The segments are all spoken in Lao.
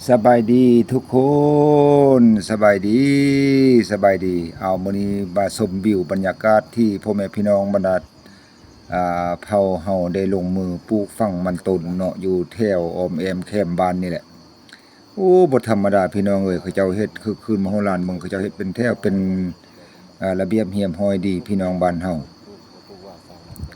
ສະບາຍດີທຸກຄົນ ສະບາຍດີ ສະບາຍດີ. ເອົາ ມື້ນີ້ມາຊົມວິວບັນຍາກາດທີ່ພໍ່ແມ່ພີ່ນ້ອງບັນດາ ອ່າ ເຜົ່າເຮົາໄດ້ລົງມືປູກຝັງມັນຕົ້ນເນາະ ຢູ່ແຖວອ້ອມແອ້ມແຄມບ້ານນີ້ແຫຼະ. ໂອ້ ບໍ່ທຳມະດາພີ່ນ້ອງເອີຍ ເຂົາເຈົ້າເຮັດຄຶກຄື້ນມະໂຫລານ ເບິ່ງເຂົາເຈົ້າເຮັດເປັນແຖວເປັນ ອ່າ ລະບຽບຮຽບຮ້ອຍດີພີ່ນ້ອງບ້ານເຮົາ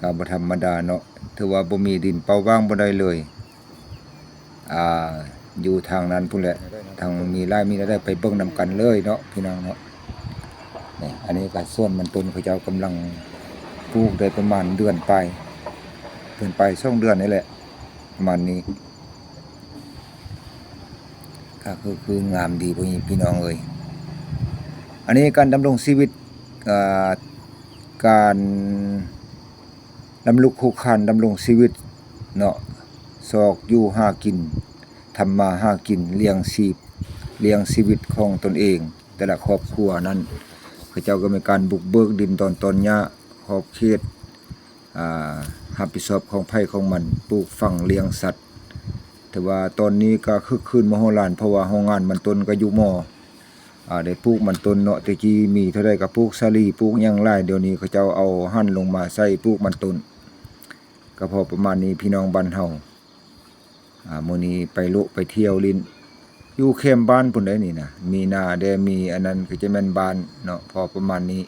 ກໍບໍ່ທຳມະດາເນາະ ຖືວ່າບໍ່ມີດິນເປົ່າຫວ່າງບໍ່ໄດ້ເລີຍ. ອ່າ ຢູ່ທາງນັ້ນພຸ້ນແຫຼະ ທາງມີຫຼາຍມີລາຍໄດ້ ໄປເບິ່ງນຳກັນເລີຍເນາະພີ່ນ້ອງເນາະ. ນີ້ ອັນນີ້ກໍສວນມັນຕົ້ນ ເຂົາເຈົ້າກຳລັງປູກໄດ້ປະມານເດືອນປາຍ ເດືອນປາຍສອງເດືອນນີ້ແຫຼະ ປະມານນີ້. ກໍຄື ຄືງາມດີພີ່ນ້ອງເອີຍ. ອັນນີ້ການດຳລົງຊີວິດ ອ່າ ການ ລຳລຸກຄຸກຄານດຳລົງຊີວິດເນາະ ຊອກຢູ່ຫາກິນ ທຳມາຫາກິນ ລ້ຽງຊີບ ລ້ຽງຊີວິດຂອງຕົນເອງ ແຕ່ລະຄອບຄົວນັ້ນ ເຂົາເຈົ້າກໍມີການບຸກເບີກດິນດອນຕອນຫຍ້າ ຂອບເຂດ ອ່າ ຮັບຜິດຊອບຂອງໃຜຂອງມັນ ປູກຝັງລ້ຽງສັດ. ແຕ່ວ່າຕອນນີ້ກໍຄຶກຄື້ນມະໂຫລານ ເພາະວ່າໂຮງງານມັນຕົ້ນກໍຢູ່ມໍ່ ອ່າ ໄດ້ປູກມັນຕົ້ນເນາະ ແຕ່ກີ້ມີເທົ່າໃດກໍປູກສາລີ ປູກຫຍັງຫຼາຍ ດຽວນີ້ເຂົາເຈົ້າເອົາຫັນລົງມາໃສ່ປູກມັນຕົ້ນ. ກໍພໍປະມານນີ້ພີ່ນ້ອງບ້ານເຮົາ. ອ່າ ມື້ນີ້ໄປໂລະໄປທ່ຽວຫຼິ້ນ ຢູ່ແຄມບ້ານພຸ້ນໃດນີ້ນະ ມີນາແດ່ ມີອັນນັ້ນ ກໍຈະແມ່ນບ້ານເນາະ ພໍປະມານນີ້.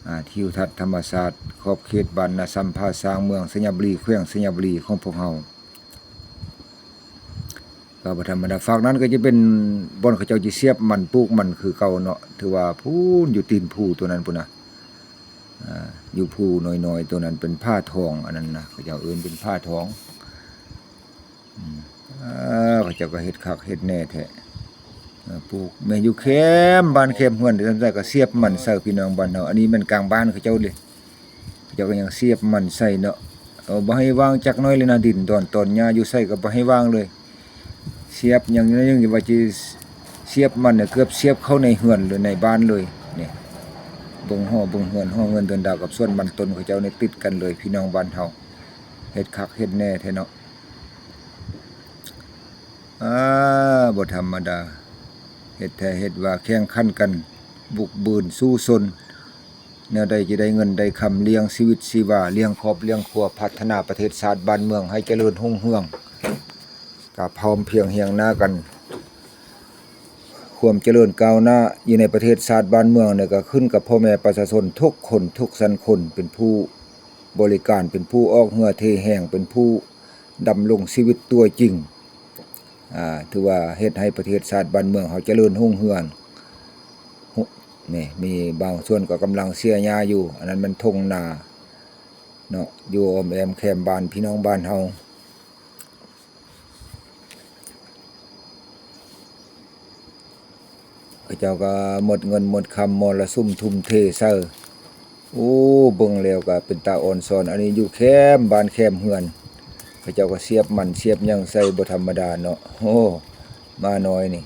ອ່າ ທິວທັດທຳມະຊາດ ຂອບເຂດບ້ານນາຊຳ ຜາຊ້າງ ເມືອງໄຊຍະບູລີ ແຂວງໄຊຍະບູລີຂອງພວກເຮົາ. ກໍບໍ່ທຳມະດາ ຟາກນັ້ນກໍຈະເປັນບ່ອນເຂົາເຈົ້າຈະສຽບມັນ ປູກມັນຄືເກົ່າເນາະ ຖືວ່າພຸ້ນ ຢູ່ຕີນພູຕົວນັ້ນພຸ້ນນະ ອ່າ ຢູ່ພູນ້ອຍໆ ຕົວນັ້ນເປັນຜາທອງ ອັນນັ້ນນະ ເຂົາເຈົ້າເອີ້ນເປັນຜາທອງ. ອືມ ເຂົາເຈົ້າກໍເຮັດຄັກເຮັດແນ່ແທ້ ເອີ ປູກແມ່ນຢູ່ແຄມບ້ານແຄມເຮືອນ ແຕ່ກໍສຽບມັນໃສ່ພີ່ນ້ອງບ້ານເຮົາ. ອັນນີ້ແມ່ນກາງບ້ານເຂົາເຈົ້າເດ້ ເຂົາເຈົ້າກໍຍັງສຽບມັນໃສ່ເນາະ ເອີ ບໍ່ໃຫ້ວ່າງຈັກໜ້ອຍເລີຍນະ ດິນດອນຕອນຫຍ້າຢູ່ໃສກໍບໍ່ໃຫ້ວ່າງເລີຍ. ສຽບຫຍັງ ຍັງວ່າຊິສຽບມັນ ເກືອບສຽບເຂົ້າໃນເຮືອນ ຫຼື ໃນບ້ານເລີຍນີ້. ເບິ່ງຫໍ ເບິ່ງເຮືອນ ຫໍເຮືອນເຮືອນດາວກັບສວນມັນຕົ້ນເຂົາເຈົ້ານີ້ຕິດກັນເລີຍ ພີ່ນ້ອງບ້ານເຮົາ ເຮັດຄັກເຮັດແນ່ແທ້ເນາະ. ອາ ບໍ່ທຳມະດາ ເຮັດແທ້ເຮັດວ່າ ແຂ່ງຂັນກັນ ບຸກບືນສູ້ຊົນ ແນວໃດຈະໄດ້ເງິນໄດ້ຄຳ ລ້ຽງຊີວິດຊີວາ ລ້ຽງຄອບລ້ຽງຄົວ ພັດທະນາປະເທດຊາດບ້ານເມືອງໃຫ້ຈະເລີນຮຸ່ງເຮືອງ ກໍພ້ອມພຽງຮຽງໜ້າກັນ. ຄວາມຈະເລີນກ້າວໜ້າຢູ່ໃນປະເທດຊາດບ້ານເມືອງນີ້ ກໍຂຶ້ນກັບພໍ່ແມ່ປະຊາຊົນທຸກຄົນທຸກຊັ້ນຄົນ ເປັນຜູ້ບໍລິການ ເປັນຜູ້ອອກເຫື່ອເທແຮງ ເປັນຜູ້ ດຳລົງຊີວິດຕົວຈິງ ອ່າ ຖືວ່າເຮັດໃຫ້ປະເທດຊາດບ້ານເມືອງເຮົາຈະເລີນຮຸ່ງເຮືອງ. ນີ້ ມີບາງສ່ວນກໍກຳລັງເສຍຫຍ້າຢູ່ ອັນນັ້ນມັນທົ່ງນາເນາະ ຢູ່ອ້ອມແອ້ມແຄມບ້ານ ພີ່ນ້ອງບ້ານເຮົາ. ເຂົາເຈົ້າກໍໝົດເງິນໝົດຄຳ ມໍລະສຸມທຸ່ມເທໃສ່. ໂອ້ ເບິ່ງແລ້ວກໍເປັນຕາອອນຊອນ. ອັນນີ້ຢູ່ແຄມບ້ານແຄມເຮືອນ ເຂົາເຈົ້າກໍສຽບມັນສຽບຫຍັງໃສ່ ບໍ່ທຳມະດາເນາະ. ໂອ້ ໝານ້ອຍນີ້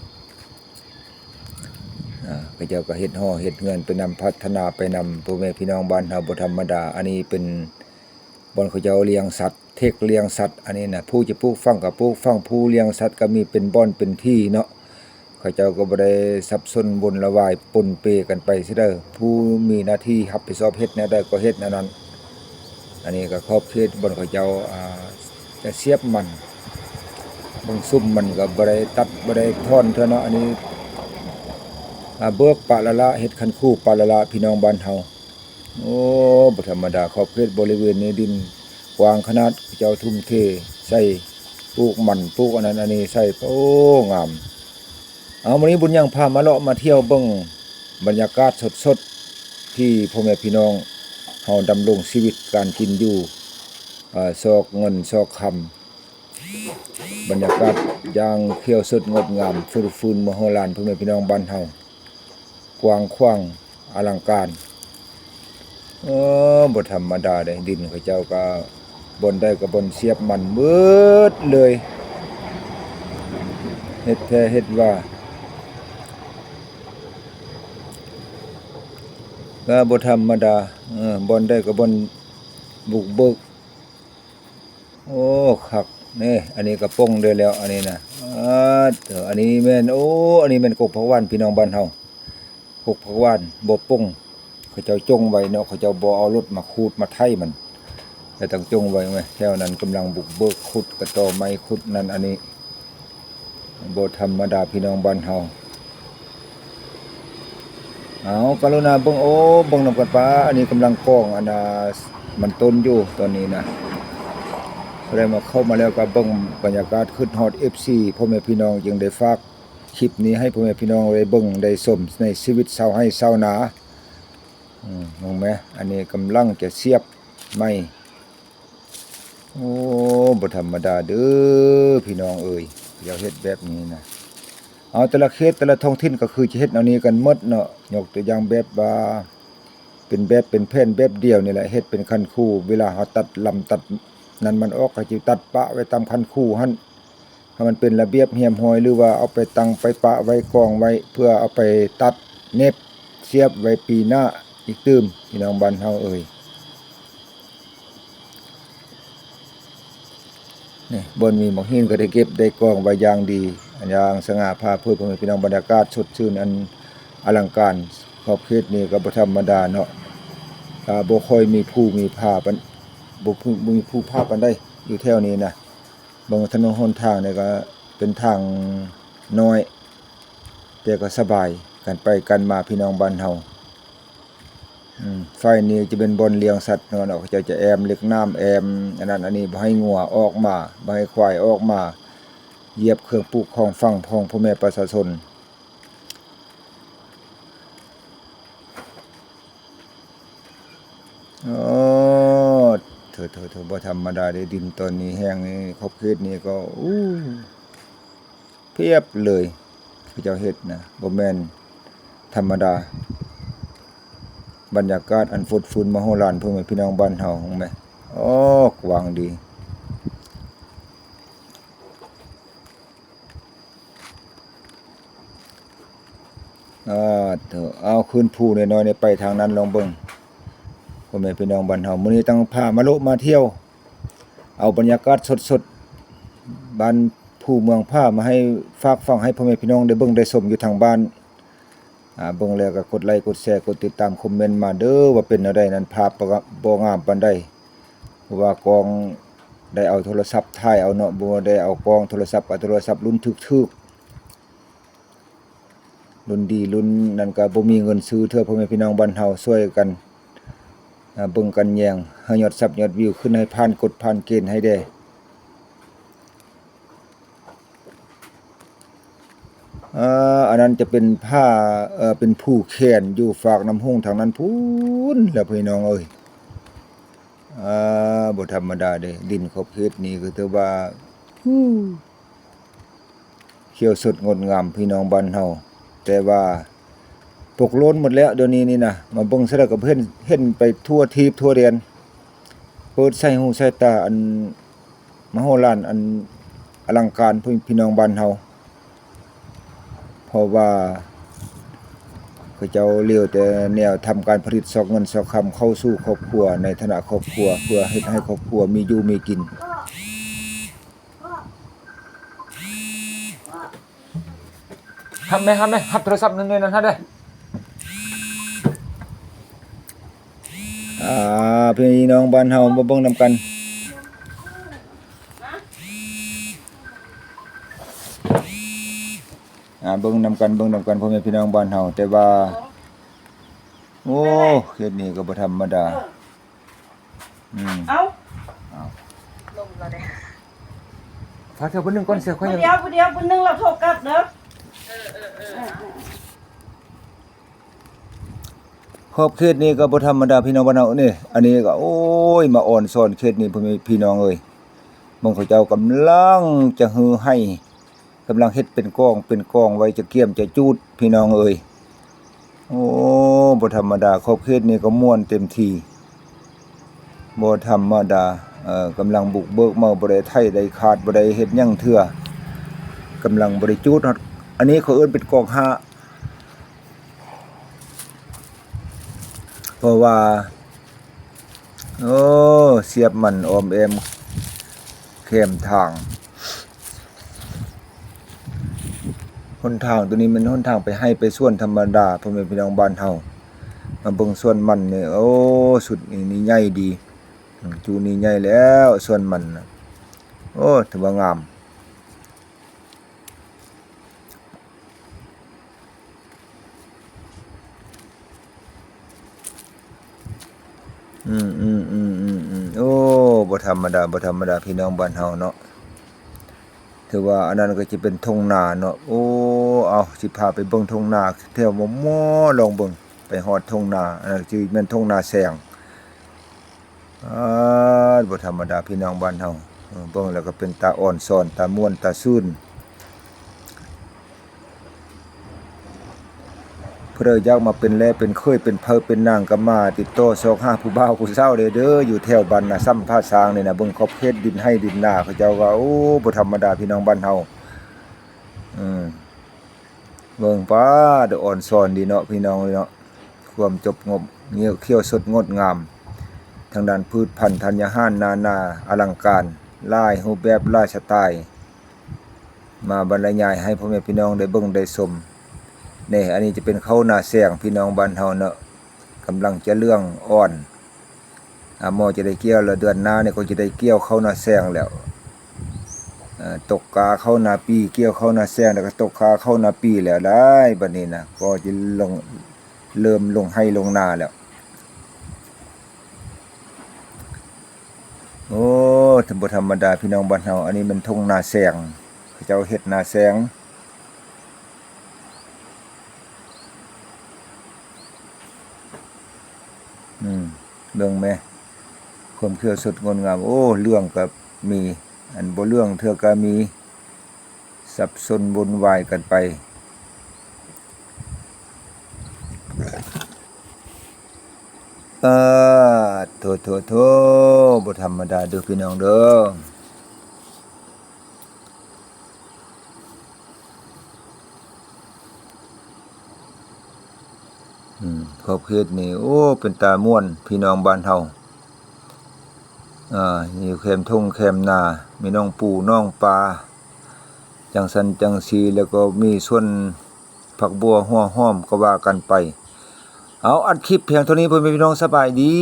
ອ່າ ເຂົາເຈົ້າກໍເຮັດຫໍເຮັດເຮືອນໄປນຳ ພັດທະນາໄປນຳ ພໍ່ແມ່ພີ່ນ້ອງບ້ານເຮົາ ບໍ່ທຳມະດາ. ອັນນີ້ເປັນບ່ອນເຂົາເຈົ້າລ້ຽງສັດ ເທັກລ້ຽງສັດ ອັນນີ້ນະ ຜູ້ຈະປູກຝັງກໍປູກຝັງ ຜູ້ລ້ຽງສັດກໍມີເປັນບ່ອນເປັນທີ່ເນາະ. ເຂົາເຈົ້າກໍບໍ່ໄດ້ສັບສົນວົນລະວາຍປົນເປກັນໄປຊິເດີ ຜູ້ມີໜ້າທີ່ຮັບຜິດຊອບເຮັດແນວໃດກໍເຮັດແນວນັ້ນ. ອັນນີ້ກໍຂອບເຂດບ່ອນເຂົາເຈົ້າ ອ່າ ຈະສຽບມັນ ບາງຊຸມມັນກໍບໍ່ໄດ້ຕັດ ບໍ່ໄດ້ຖອນເທື່ອເນາະ. ອັນນີ້ ອ່າ ເບີກປະລະລະ ເຮັດຄັນຄູປະລະລະ ພີ່ນ້ອງບ້ານເຮົາ. ໂອ້ ບໍ່ທຳມະດາ ຂອບເຂດບໍລິເວນນີ້ດິນກວ້າງຂະໜາດ ເຈົ້າທຸ່ມເທໃສ່ ປູກມັນ ປູກອັນນັ້ນອັນນີ້ໃສ່ ໂອ້ ງາມ. ເອົາ ມື້ນີ້ບຸນຍັງພາມາເລາະມາທ່ຽວເບິ່ງບັນຍາກາດສົດໆ ທີ່ພໍ່ແມ່ພີ່ນ້ອງເຮົາດຳລົງຊີວິດການກິນຢູ່ ເອີ ຊອກເງິນຊອກຄຳ ບັນຍາກາດຢ່າງຂຽວສົດງົດງາມ ຟືນມະໂຫລານ ພໍ່ແມ່ພີ່ນ້ອງບ້ານເຮົາ ກວ້າງຂວາງອະລັງການ. ເອີ ບໍ່ທຳມະດາເດ້ ດິນເຂົາເຈົ້າກໍບ່ອນໃດກໍບ່ອນສຽບມັນໝົດເລີຍ ເຮັດແທ້ເຮັດວ່າ ກໍບໍ່ທຳມະດາ. ເອີ ບ່ອນໃດກໍບ່ອນບຸກເບີກ. ໂອ້ ຄັກ ນີ້ ອັນນີ້ກໍປົງໄດ້ແລ້ວ ອັນນີ້ນະ. ອາ ເອີ ອັນນີ້ແມ່ນ ໂອ້ ອັນນີ້ແມ່ນກົກຜັກຫວານ ພີ່ນ້ອງບ້ານເຮົາ. ກົກຜັກຫວານບໍ່ປົງ ເຂົາເຈົ້າຈົ່ງໄວ້ເນາະ, ເຂົາເຈົ້າບໍ່ເອົາລົດມາຂູດມາໄຖມັນ ແຕ່ຕ້ອງຈົ່ງໄວ້. ແຖວນັ້ນກຳລັງບຸກເບີກຂຸດ ກະຕໍໄມ້ ຂຸດນັ້ນອັນນີ້. ບໍ່ທຳມະດາພີ່ນ້ອງບ້ານເຮົາ. ເອົາ ກະລຸນາເບິ່ງ ໂອ້ ເບິ່ງນຳກັນປາ. ອັນນີ້ກຳລັງກອງ ອັນນ່າ ມັນຕົ້ນຢູ່ຕອນນີ້ນະ. ຜູ້ໃດມາ ເຂົ້າມາແລ້ວກໍເບິ່ງບັນຍາກາດ ຄຶດຮອດເອັຟຊີ ພໍ່ແມ່ພີ່ນ້ອງ ຈຶ່ງໄດ້ຝາກຄລິບນີ້ໃຫ້ພໍ່ແມ່ພີ່ນ້ອງໄດ້ເບິ່ງໄດ້ຊົມ ໃນຊີວິດຊາວໄຮ່ຊາວນາ. ອືມ ເບິ່ງແມ ອັນນີ້ກຳລັງຈະສຽບໄມ້. ໂອ້ ບໍ່ທຳມະດາເດີພີ່ນ້ອງເອີຍ ເຂົາເຈົ້າເຮັດແບບນີ້ນະ. ເອົາ ແຕ່ລະເຂດແຕ່ລະທ້ອງຖິ່ນກໍຄືຈະເຮັດແນວນີ້ກັນໝົດເນາະ. ຍົກຕົວຢ່າງແບບວ່າ ເປັນແບບເປັນແຜ່ນແບບດຽວນີ້ແຫຼະ ເຮັດເປັນຄັນຄູ. ເວລາເຮົາຕັດລຳຕັດນັ້ນມັນອອກ ກໍຈະຕັດປະໄວ້ຕາມຄັນຄູຫັ້ນ ໃຫ້ມັນເປັນລະບຽບຮຽບຮ້ອຍ ຫຼືວ່າເອົາໄປຕັ້ງໄປປະໄວ້ກອງໄວ້ ເພື່ອເອົາໄປຕັດເໜັບສຽບໄວ້ປີໜ້າອີກຕື່ມ ພີ່ນ້ອງບ້ານເຮົາເອີຍ. ນີ້ ບ່ອນມີໝາກຫີນກໍໄດ້ເກັບໄດ້ກອງໄວ້ຢ່າງດີ ອັນຢ່າງສະຫງ່າຜ່າເຜີຍ ພໍ່ແມ່ພີ່ນ້ອງ. ບັນຍາກາດສົດຊື່ນ ອັນອະລັງການ. ຂອບເຂດນີ້ກໍບໍ່ທຳມະດາເນາະ ກໍບໍ່ຄ່ອຍມີພູມີຜາປານ ບໍ່ ບໍ່ມີພູຜາປານໃດຢູ່ແຖວນີ້ນະ. ເບິ່ງຖະໜົນຫົນທາງນີ້ກໍເປັນທາງນ້ອຍ ແຕ່ກໍສະບາຍ ກັນໄປກັນມາ ພີ່ນ້ອງບ້ານເຮົາ. ອືມ ຝ່າຍນີ້ຈະເປັນບ່ອນລ້ຽງສັດເນາະ, ເຂົາເຈົ້າຈະແອ້ມເຫຼັກໜາມ ແອ້ມອັນນັ້ນອັນນີ້ ບໍ່ໃຫ້ງົວອອກມາ ບໍ່ໃຫ້ຄວາຍອອກມາຢຽບເຄື່ອງປູກຂອງຝັງຂອງພໍ່ແມ່ປະຊາຊົນ. ໂອ້ ໂຖໆໆ ບໍ່ທຳມະດາເດ້. ດິນຕອນນີ້ແຫ້ງນີ້ ຂອບເຂດນີ້ກໍ ໂອ້ ພຽບເລີຍ ເຂົາເຈົ້າເຮັດນະ ບໍ່ແມ່ນທຳມະດາ. ບັນຍາກາດອັນຟົດຟື້ນມະໂຫລານ ພໍ່ແມ່ພີ່ນ້ອງບ້ານເຮົາ ເຫັນໄໝ? ໂອ້ ກວ້າງດີ. ອາ ໂຖ ເອົາ ຂຶ້ນພູນ້ອຍໆນີ້ ໄປທາງນັ້ນ ລອງເບິ່ງ ພໍ່ແມ່ພີ່ນ້ອງບ້ານເຮົາ. ມື້ນີ້ຕ້ອງພາມາເລາະມາທ່ຽວ ເອົາບັນຍາກາດສົດໆ ບ້ານພູເມືອງຜາ ມາໃຫ້ ຝາກຝັງໃຫ້ພໍ່ແມ່ພີ່ນ້ອງໄດ້ເບິ່ງໄດ້ຊົມຢູ່ທາງບ້ານ. ອາ ເບິ່ງແລ້ວກໍກົດໄລ ກົດແຊ ກົດຕິດຕາມ ຄອມເມັນມາເດີ ວ່າເປັນແນວໃດນັ້ນ ພາບບໍ່ງາມປານໃດ. ເພາະວ່າກ້ອງໄດ້ເອົາໂທລະສັບຖ່າຍເອົາເນາະ, ບໍ່ໄດ້ເອົາກ້ອງໂທລະສັບ ເອົາໂທລະສັບລຸ້ນຖືກໆ ລຸ້ນດີລຸ້ນນັ້ນກໍບໍ່ມີເງິນຊື້ເທື່ອ. ພໍ່ແມ່ພີ່ນ້ອງບ້ານເຮົາຊ່ວຍກັນ ອາ ເບິ່ງກັນແຍງ ໃຫ້ຍອດຊັບຍອດວິວຂຶ້ນ ໃຫ້ຜ່ານກົດຜ່ານເກນໃຫ້ແດ່. ເອີ ອັນນັ້ນຈະເປັນຜາ ເອີ ເປັນພູແຄນຢູ່ຟາກນ້ຳຫົງທາງນັ້ນພຸ້ນແຫຼະ ພີ່ນ້ອງເອີຍ. ອາ ບໍ່ທຳມະດາເດ້ ດິນຂອບເຂດນີ້ກໍຖືວ່າ ຂຽວສົດງົດງາມ ພີ່ນ້ອງບ້ານເຮົາ. ແຕ່ວ່າປົກໂລ້ນໝົດແລ້ວ ດຽວນີ້ນີ້ນະ. ມາເບິ່ງໃສກໍເຫັນ ເຫັນໄປທົ່ວທີບທົ່ວແດນ ເປີດໃສ່ຫູໃສ່ຕາ ອັນມະໂຫລານ ອັນອະລັງການ ພີ່ ພີ່ນ້ອງບ້ານເຮົາ. ເພາະວ່າເຂົາເຈົ້າຫຼຽວແຕ່ແນວທຳການຜະລິດ ຊອກເງິນຊອກຄຳເຂົ້າສູ່ຄອບຄົວ ໃນຖານະຄອບຄົວ ເພື່ອເຮັດໃຫ້ຄອບຄົວມີຢູ່ມີກິນ. ຮັບແມ່ ຮັບແມ່ ຮັບໂທລະສັບນັ້ນ ນັ້ນຫັ້ນເດ້. ອ່າ ພີ່ນ້ອງບ້ານເຮົາມາເບິ່ງນຳກັນ. ອ່າ ເບິ່ງນຳກັນ ເບິ່ງນຳກັນ ພໍ່ແມ່ພີ່ນ້ອງບ້ານເຮົາ. ແຕ່ວ່າ ໂອ້ ເຂດນີ້ກໍບໍ່ທຳມະດາ. ອືມ ເອົ້າ ເອົ້າ ລົງແລ້ວເດ້. ພາເທື່ອຜູ້ໜຶ່ງກ່ອນ ເສືອຂ້ອຍ ຜູ້ດຽວ ຜູ້ດຽວ ຜູ້ໜຶ່ງ ແລ້ວໂທກັບເດີ. ຂອບເຂດນີ້ກໍບໍ່ທຳມະດາ ພີ່ນ້ອງບ້ານເຮົານີ້. ອັນນີ້ກໍ ໂອ້ຍ ມາອອນຊອນເຂດນີ້ ພໍ່ແມ່ພີ່ນ້ອງເອີຍ. ເບິ່ງເຂົາເຈົ້າກຳລັງຈະຮື້ໄຮ່ ກຳລັງເຮັດເປັນກອງເປັນກອງໄວ້ ຈະກຽມຈະຈູດ ພີ່ນ້ອງເອີຍ. ໂອ້ ບໍ່ທຳມະດາ ຂອບເຂດນີ້ກໍມ່ວນເຕັມທີ່ ບໍ່ທຳມະດາ. ເອີ ກຳລັງບຸກເບີກເໝົາ ບໍ່ໄດ້ໄຖໄດ້ຄາດ ບໍ່ໄດ້ເຮັດຫຍັງເທື່ອ ກຳລັງບໍ່ໄດ້ຈູດ. ອັນນີ້ເຂົາເອີ້ນເປັນກອງຫ້າ ເພາະວ່າ ໂອ້ ສຽບມັນອ້ອມແອ້ມ ແຄມທາງ. ຫົນທາງໂຕນີ້ແມ່ນຫົນທາງໄປໄຮ່ໄປສວນທຳມະດາ ພໍ່ແມ່ພີ່ນ້ອງບ້ານເຮົາ. ມາເບິ່ງສວນມັນນີ້ ໂອ້ ຊຸດນີ້ ນີ້ໃຫຍ່ດີ. ອືມ ຈຸນີ້ໃຫຍ່ແລ້ວ ສວນມັນນະ. ໂອ້ ຖືວ່າງາມ. ອືມໆໆໆໆ ໂອ້ ບໍ່ທຳມະດາ ບໍ່ທຳມະດາ ພີ່ນ້ອງບ້ານເຮົາເນາະ. ຖືວ່າອັນນັ້ນກໍຈະເປັນທົ່ງນາເນາະ. ໂອ້ ເອົາ ຊິພາໄປເບິ່ງທົ່ງນາແຖວໝໍ້ໆ ລອງເບິ່ງ ໄປຮອດທົ່ງນາ. ອັນນັ້ນຊິແມ່ນທົ່ງນາແຊງ. ອາ ບໍ່ທຳມະດາ ພີ່ນ້ອງບ້ານເຮົາ. ເອີ ເບິ່ງແລ້ວກໍເປັນຕາອອນຊອນ ຕາມ່ວນ ຕາຊື່ນ. ຜູ້ໃດຢາກມາເປັນແລ້ເປັນເຂີຍ ເປັນເພີເປັນນາງ ກໍມາຕິດຕໍ່ຊອກຫາຜູ້ບ່າວຜູ້ສາວໄດ້ເດີ ຢູ່ແຖວບ້ານນາຊຳຜາຊ້າງນີ້ນະ. ເບິ່ງຂອບເຂດດິນໄຮ່ດິນນາ ເຂົາເຈົ້າວ່າ ໂອ້ ບໍ່ທຳມະດາ ພີ່ນ້ອງບ້ານເຮົາ. ເອີ ເບິ່ງ ປ້າດ ອອນຊອນດີເນາະ ພີ່ນ້ອງເອີຍເນາະ. ຄວາມຈົບງົບ ງຽວຂຽວສົດງົດງາມ ທາງດ້ານພືດພັນທັນຍາຫານນານາອະລັງການ ຫຼາຍຮູບແບບຫຼາຍສະໄຕລ໌ ມາບັນລະຍາຍໃຫ້ພໍ່ແມ່ພີ່ນ້ອງໄດ້ເບິ່ງໄດ້ຊົມ. ນີ້ ອັນນີ້ຈະເປັນເຂົ້ານາແຊງ ພີ່ນ້ອງບ້ານເຮົາເນາະ ກຳລັງຈະເຫຼືອງອ່ອນ. ອາ ໝໍ້ຈະໄດ້ກ່ຽວແລ້ວ ເດືອນໜ້ານີ້ກໍຈະໄດ້ກ່ຽວເຂົ້ານາແຊງແລ້ວ. ເອີ ຕົກກາເຂົ້ານາປີ ກ່ຽວເຂົ້ານາແຊງ ແລ້ວກໍຕົກກາເຂົ້ານາປີແລ້ວໄດ໋ ບັດນີ້ນະ ກໍຈະລົງ ເລີ່ມລົງໄຮ່ລົງນາແລ້ວ. ໂອ້ ບໍ່ທຳມະດາ ພີ່ນ້ອງບ້ານເຮົາ. ອັນນີ້ແມ່ນທົ່ງນາແຊງ ເຂົາເຈົ້າເຮັດນາແຊງ. ອືມ ເບິ່ງແມ ຄວາມຂຽວສົດງົດງາມ. ໂອ້ ເຫຼືອງກໍມີ ອັນບໍ່ເຫຼືອງເທື່ອກໍມີ ສັບສົນວຸ່ນວາຍກັນໄປ. ອາ ໂຖໆໆ ບໍ່ທຳມະດາເດີ ພີ່ນ້ອງເດີ. ອືມ ຂອບເຂດນີ້ ໂອ້ ເປັນຕາມ່ວນ ພີ່ນ້ອງບ້ານເຮົາ. ອາ ຢູ່ແຄມທົ່ງແຄມນາ ມີໜອງປູໜອງປາ ຈັ່ງຊັ້ນຈັ່ງຊີ້ ແລ້ວກໍມີສວນຜັກບົ່ວຫົວຫອມ ກໍວ່າກັນໄປ. ເອົາ ອັດຄລິບພຽງເທົ່ານີ້ ພໍ່ແມ່ພີ່ນ້ອງ ສະບາຍດີ.